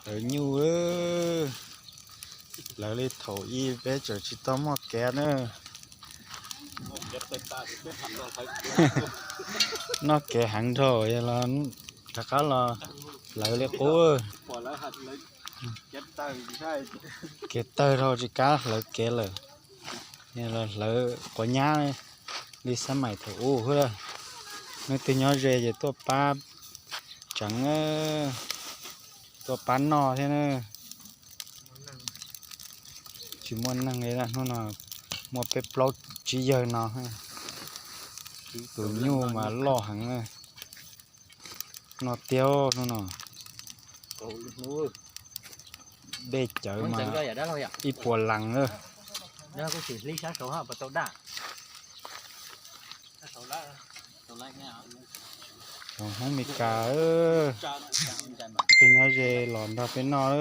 Hlawv nyuj, hlawv li thaum ub peb tseem tsis tau muaj kev na. Noj kev heev dhau los rov qab los hlawv li qub. Kev tawg dhau tsis kam hlawv kev lawm. Los hlawv quav nyab li xab maim thaum ub xwb. Leej twg nyob ze ces tuaj pab tseev, tuaj pab noj thiab na. Tsis muaj neeg li, hnub no muaj peb plaub tsib yawg no. Tus nyuj mas loj heev na. Noj tiag hnub no. Dej cawv mas ib puas lees na. Hmoob Mes Kas, leej twg nyob ze los nrog peb noj.